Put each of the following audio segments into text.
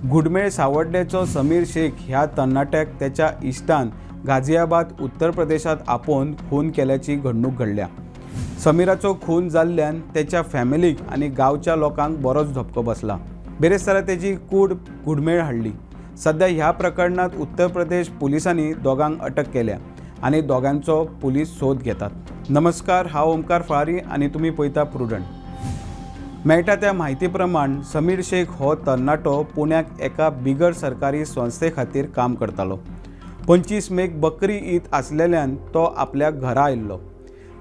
घुडमेळ सावड्डेचो समीर शेख ह्या तरणाट्याक तेच्या इश्टान गाझियाबाद, उत्तर प्रदेशात आपोवन खून केल्याची घडणूक घडल्या. समीराचो खून जाल्ल्यान तेच्या फॅमिलीक आनी गांवच्या लोकांक बरोच धपको बसला. बिरेस्तारा तेजी कूड घुडमेळ हाडली. सध्या ह्या प्रकरणात उत्तर प्रदेश पुलिसांनी दोगांक अटक केल्या आनी दोगांचो पुलीस सोद घेतात. नमस्कार, हांव ओमकार फळारी आनी तुमी पळयता प्रुडंट. मेळटा त्या म्हायती प्रमाण, समीर शेख हो तरणाटो पुण्याक एका बिगर सरकारी संस्थे खातीर काम करतालो. 25 मेक बकरी ईद आसलेल्यान तो आपल्या घरा आयिल्लो.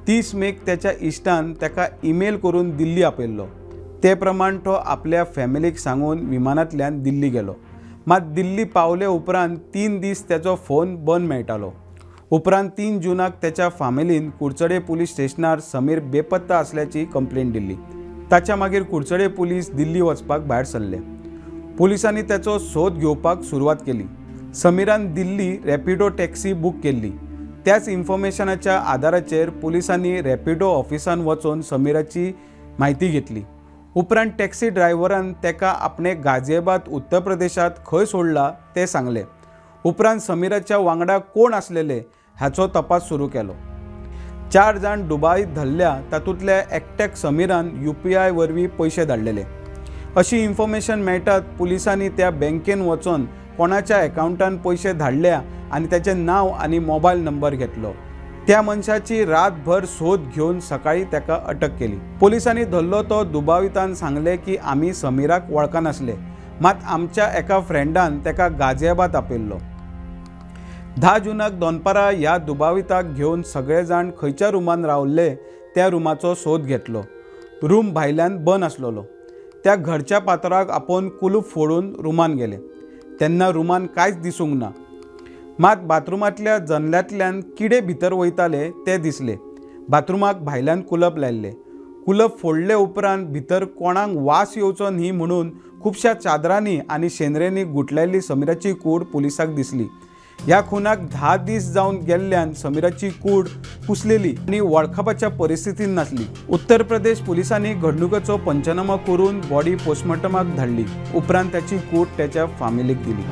30 मेक त्याच्या इश्टान ताका ईमेल करून दिल्ली आपयल्लो. ते प्रमाण तो आपल्या फॅमिलीक सांगून विमानांतल्यान दिल्ली गेलो. मात दिल्ली पावले उपरांत 3 दीस त्याचो फोन बंद मेळटालो. उपरांत 3 जुनाक त्याच्या फामिलीन कुडचडे पुलीस स्टेशनार समीर बेपत्ता असल्याची कंप्लेंट दिल्ली. ताच्या मागीर कुडचडे पुलीस दिल्ली वचपाक भायर सरले. पुलिसांनी त्याचो सोद घेवपाक सुरवात केली. समीरान दिल्ली रॅपिडो टॅक्सी बूक केल्ली. त्याच इन्फॉर्मेशनाच्या आदाराचेर पुलिसांनी रॅपिडो ऑफिसान वचून समीराची म्हायती घेतली. उपरांत टॅक्सी ड्रायव्हरान ताका आपणे गाझियाबाद, उत्तर प्रदेशात खंय सोडला तें सांगलें. उपरांत समीराच्या वांगडा कोण आसलेले हाचो तपास सुरू केलो. चार जाण दुबावीत धरल्या. तातूंतल्या एकट्याक समीरान यूपीआय वरवीं पयशे धाडलेले अशी इन्फॉर्मेशन मेळटात पुलिसांनी त्या बँकेन वचून कोणाच्या एकावंटान पयशे धाडल्या आनी ताचें नांव आनी मोबायल नंबर घेतलो. त्या मनशाची रातभर सोद घेवन सकाळीं ताका अटक केली. पुलिसांनी धरलो तो दुबावितान सांगलें की आमी समीराक वळखनासले, मात आमच्या एका फ्रेंडान ताका गाझियाबाद आपयल्लो. 10 जुनाक दनपारां ह्या दुबाविताक घेवन सगळे जाण खंयच्या रुमान रावल्ले त्या रुमाचो सोद घेतलो. रूम भायल्यान बंद आसलेलो. त्या घरच्या पात्राक आपोवन कुलूप फोडून रुमान गेले तेन्ना रुमान कांयच दिसूंक ना. मात बाथरुमांतल्या जनल्यांतल्यान किडे भितर वयताले ते दिसले. बाथरुमाक भायल्यान कुलप लायल्लें. कुलप फोडले उपरांत भितर कोणाक वास येवचो न्ही म्हणून खुबश्या चादरांनी आनी शेंदरेंनी गुटलायल्ली समीराची कूड पुलिसांक दिसली. ह्या खुनाक 10 दीस जावन गेल्ल्यान समीराची कूड कुसलेली आनी वळखपाच्या परिस्थितीन नासली. उत्तर प्रदेश पुलिसांनी घडणुकेचो पंचनामो करून बॉडी पोस्टमॉर्टमाक धाडली. उपरांत त्याची कूड त्याच्या फामिलीक दिली.